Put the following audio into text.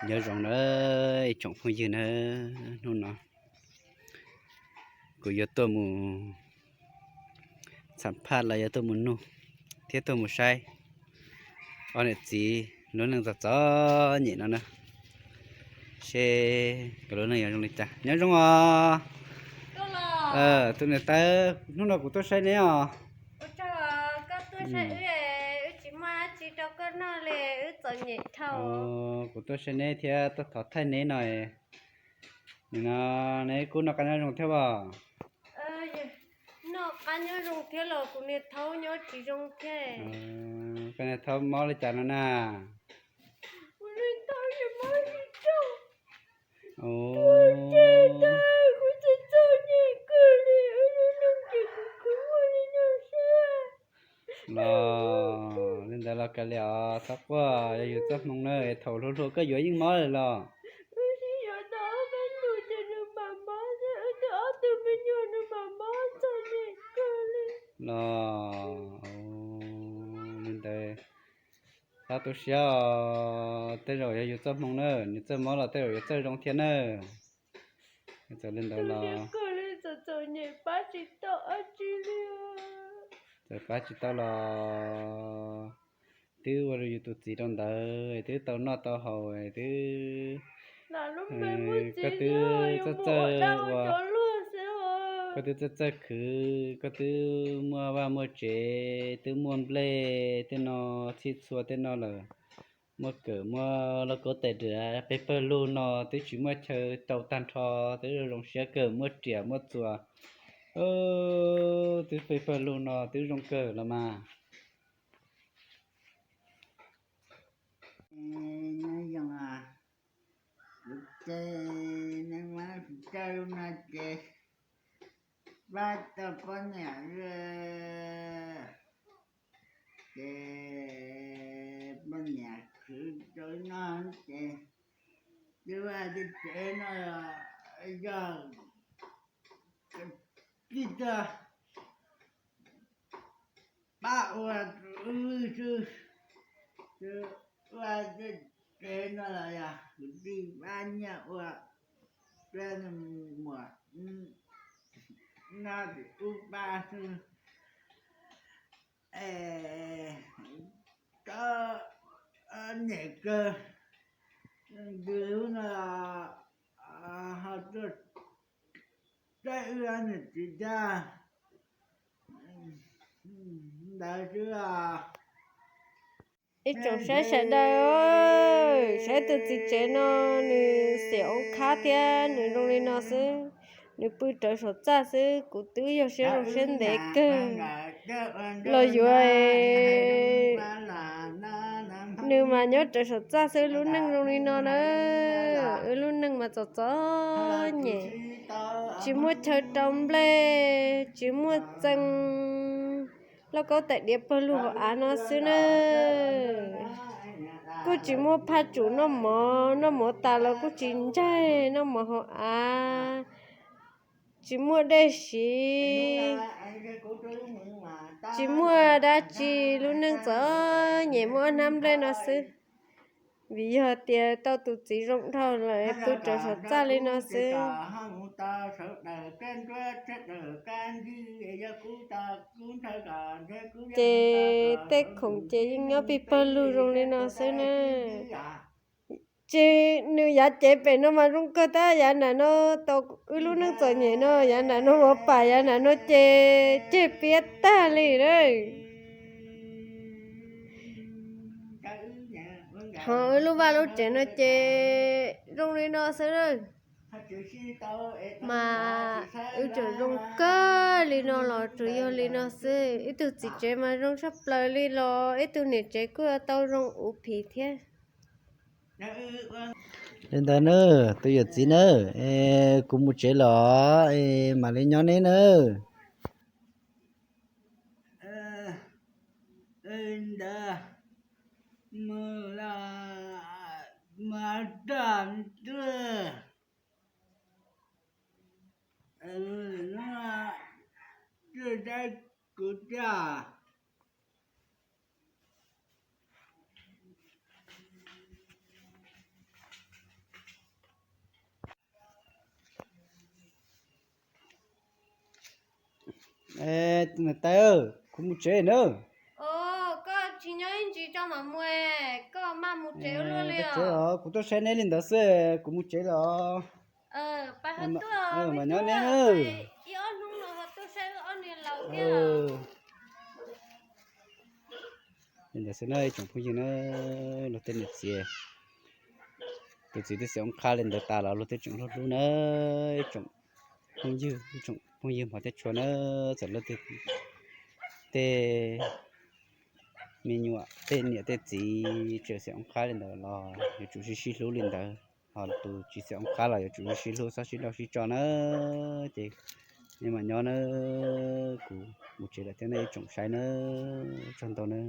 Nyob zoo na ib tsoom phooj ywg na, hnub no kuv yuav tuaj mus xam phaj los yuav tuaj mus nug thiab tuaj mus saib ob niam txiv lub neej txom txom nyem no na, seb nkawd lub neej yuav zoo li cas. Nyob zoo os. Tus niam tais, hnub no kuv tuaj saib neb os. Kuv tuaj saib neb thiab tuaj thov thaij neb no. Nim no neb kuj noj qab nyob zoo thiab os? Noj qab nyob zoo thiab los kuv niag thaub nyob tsis zoo thiab. Koj niag thaub mob li cas no na? Kuv niag thaub mob tsis tau. Kuv tsis tau, kuv txom txom nyem kawg li, wb lub neej ces kuv khwv muaj li no xwb. Los li ntawd los kav liam os, txhob quaj, yog yus txoj hmoo na, thaum hluas hluas koj yuav yeej mob lawm los? Wb sib yuav tau ob peb lus ces nws mam mob xwb, wb twb ob tug me nyuam nws mam mob txom nyem kawg li. Los li ntawd txhob tu siab os, tej zaum yog yus txoj hmoo na, nws txawj mob los tej zaum yuav txawj zoo thiab na. Txawm li ntawd los, txawm pab tsis tau los twb ua rau yus tus txiv rau ntawd, twb tau noj tau haus, twb, koj twb txawj txawj ua, koj twb txawj txawj khwv, koj twb muaj vaj muaj tsev, twb muaj nplej tej no, txhij txhua tej no lawm, muaj kawm muaj lauj kaub tais diav, peb pawg lug no twb tsis muaj chaw rau tag nrho, twb zoo siab kawg, muaj riam muaj txuas, twb peb pawg lug no twb zoo kawg los mas. Kuv ces neeg mas tsis tau no ces pab tau poj niam, ces poj niam khwv rau no ces twb ua tej tsev no yog tij tag pab ua wb xwb, ua tej tsev no los yog kwv tij pab nyiaj ua, peb muam no ces wb pab xwb. Txom nyem kawg, ntws lub no ho tuaj saib wb niam txiv thiab ntawd xwb. Ib tsoom saib sawv daws, saib tus txiv tsev no, nws xiam oob khab thiab nws zoo li no xwb, nws pw rawv saum txaj xwb, kuv twb yog siab zoo siab ntev kawg los yuav nws mas nyob rawv saum txaj xwb, lub neej zoo li no na. Wb lub neej mas txom txom nyem, tsis muaj chaw rau nplej, tsis muaj txee, lauj kaub tais diav pawg lug hauv av no xwb na. Kuj tsis muaj phaj tsum noj mov, noj mov tas los kuj tsis ntsaig, noj mov hauv av, tsis muaj dej siv, tsis muaj dab tsi, lub neej txom nyem muaj ob hnab nplej no xwb. Vim yog tias tau tus txiv zoo dhau lawm pw rawv saum txaj li no xwb. Ces tej khoom ces yeej nyob pib pawg lug zoo li no xwb na. Ces nws yav cev pem no mas zoo kawg tab, yav nram no tau wb lub neej txom nyem no, yav nram no ua pam, yav nram no ces ceg piab tag li na. Ho wb lub vaj lub tsev no ces zoo li no xwb na. Mas wb tseem zoo kawg li no los tsuas yog li no xwb. Ib tug txiv tsev mas zoo tshaj plaws li los ib tug niam tsev kuj tau zoo uv phim thiab. Li ntawd na, tus yawm txiv na, es kuv mus tsev los es mam li nyob neb nawb. Ntawd mus los mas tag tuaj, tuaj saib kuv thiab. Niam tais, kuv mus tsev nawb. Koj tsis nyob ib ntsis tso mam mus, koj maj mus tsev ua luaj li os. Kuv tuaj saib neb li ntawd xwb, kuv mus tsev los. Mas nyob neb nawb. Ib ob hnub no ho tuaj saib ob niag laus thiab. Li ntawd xwb na ib tsoom phooj ywg na, luag tej niam txiv, tus txiv twb xiam oob qhab li ntawd tas los luag tej tseem hlub hlub na, ib tsoom phooj ywg, ib tsoom phooj ywg hmov thiab tshua na, txawm luag tej me nyuam tej niam tej txiv tseem xiam oob qhab li ntawd los yuav tsum sib sib hlub li ntawd, ho tus tsis xiam oob qhab los yuav tsum sib hlub txhob sib loj sib tso na. Ces nej mam nyob na, kuv mus tsev lawm thiab nej ib tsoom saib na, tsaug ntau na.